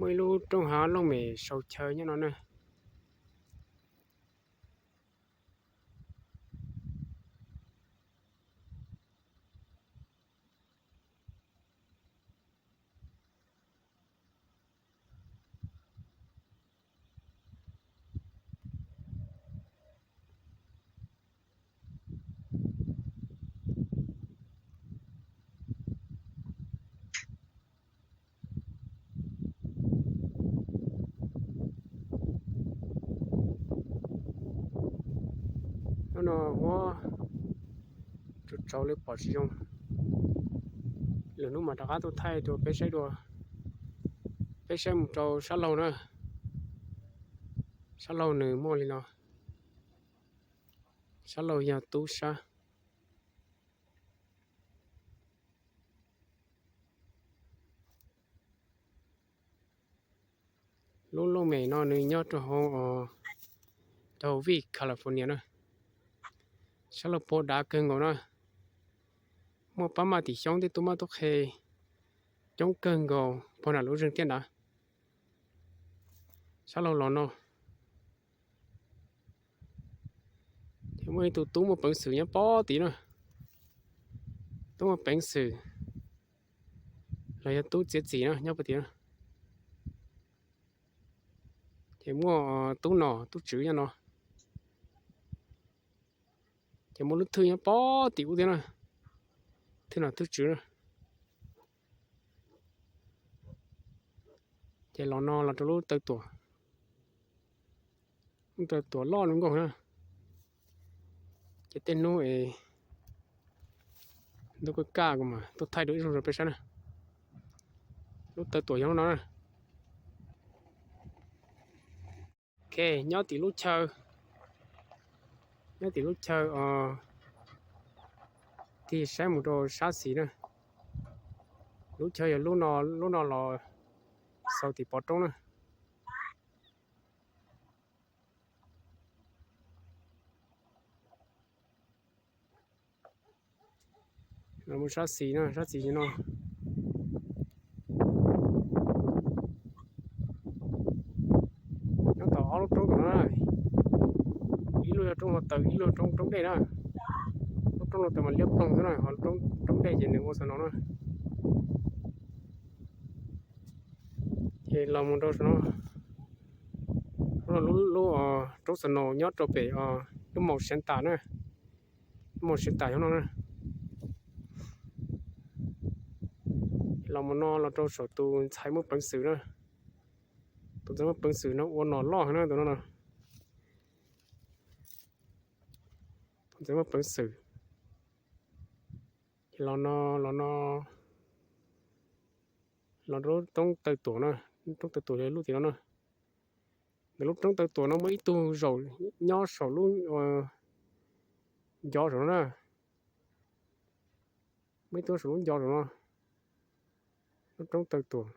Muaj ib lub roob hav looj mem sau chaw nyob no na. Hnub no huab tsaus tsaus li pom tsis zoo. Lwm hnub mam rov qab tuaj thaij rau peb saib dua. Peb saib mus rau sab laug na. Sab laug nws muaj li no. Sab laug yog tub sab. Lub looj mem no nws nyob rau hauv, rau hauv vij California na. Sab laug puag dav kawg nkaus na. Muaj pab maj tim xyoob tej tub mab tub qhe coob kawg nkaus puag nram lub zeeg tiaj nrad. Sab laug los no ces muaj ib tug tub muaj peev xwm nyob pob tid na. Tub muaj peev xwm los yog tub txiav txim na nyob pob tid na. Ces muaj tub nom tub tswv nyob no. Ces muaj lub thwj nyob pob tim ub thiab na. Thwj nom thwj tswv na. Ces los no los rau lub taw tuam. Lub taw tuam loj zoo nkauj na. Ces tej hnub es ntuj kaj kaj kuv mam tuaj thaij dua ib zaug rau peb saib na. Lub taw tuam yog lub no na. Ok, nyob tim lub chaw, nyob tim lub chaw os, tig saib mus rau sab xis na. Lub chaw yog lub no, lub no los xaus tim pov roob na. Los mus sab xis no, sab xis no. Nyob tau ob lub roob tom no na. Ib lub yog roob hluav taws, ib lub yog roob, roob dej na. Lub roob hluav taws mas liab ploog xwb na, ho roob dej ces nws ua xwb no na. Ces los mus rau saum no, lub, lub roob snow nyob rau pem lub mountain na, lub mountain xyov no na. Los mus no los rau saum tus ntxhais muaj peev xwm na, tus ntxhais muaj peev xwm no ua nom loj heev na tus no na. Tus ntxhais muaj peev xwm. Ces los no, los no, los rau lub roob taw tuam na, roob taw tuam yog lub tim no na. Ntawm lub roob taw tuam no muaj ib tug zaum nyob saum lub ncov saum no na. Muaj ib tug saum lub ncov saum no, lub roob taw tuam.